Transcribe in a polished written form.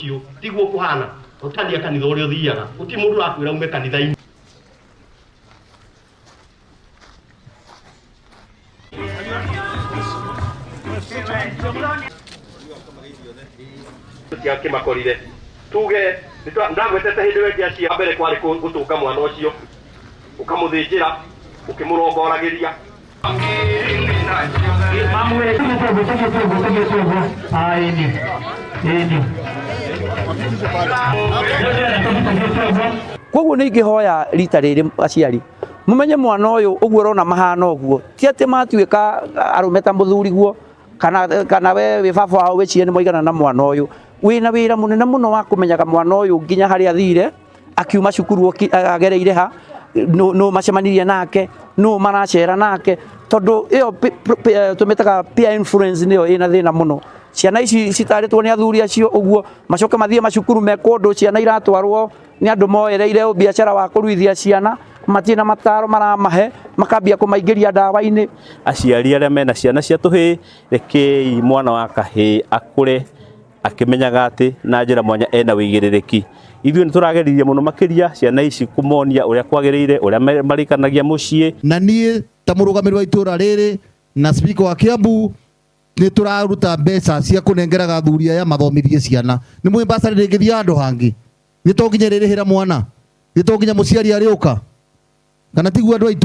Ũcio tiguo kũhana. Rutania kanitha ũrĩa ũthiaga. Gũtirĩ mũndũ ũrakwĩra ume kanitha-inĩ. Kĩmakorire tuge ndagwetete hĩndĩ ĩyo ĩngĩ acia mbere kwarĩ gũtũnga mwana ũcio ũkamũthĩnjĩra ũkĩmũrongoragĩria. Koguo nĩ ingĩhoya rita rĩrĩ aciari mumenye mwana ũyũ ũguo ũrona mahana ũguo ti atĩ matuĩka arũme ta mũthuriguo kana we wĩ baba wao wĩcirie nĩ mwaigana na mwana ũyũ. Wĩna wĩra mũnene mũno wa kũmenyaga mwana ũyũ nginya harĩa athire akiuma cukuru agereire ha, nũ macemanirie nake, nũ maracera nake, tondũ ĩyo tũmĩtaga peer influence nĩyo ĩna thĩna mũno. Ciana ici citarĩtwo nĩ athuri acio ũguo macoke mathiĩ macukuru me kũndũ ciana iratwarwo nĩ andũ moereire biacara wa kũruithia ciana, matirĩ na mataro maramahe, makambia kũmaingĩria ndawa-inĩ. Aciari arĩa mena ciana cia tũhĩĩ, rekei mwana wa kahĩĩ akũre akĩmenyaga atĩ na njĩra mwanya ena wĩigĩrĩrĩki. Ithuĩ nĩ tũrageririe mũno makĩria ciana ici kũmonia ũrĩa kwagĩrĩire, ũrĩa marĩkanagia mũciĩ. Na niĩ ta mũrũgamĩrĩri wa itũra rĩrĩ na speaker wa Kiambu nĩ tũraruta mbeca cia kũnengeraga athuri aya mathomithie ciana. Nĩ mũĩ bursary ndĩngĩthiĩ handũ hangĩ, nĩ to nginya ĩrĩrĩhĩra mwana, nĩ to nginya mũciari arĩũka, kana tiguo andũ aitũ?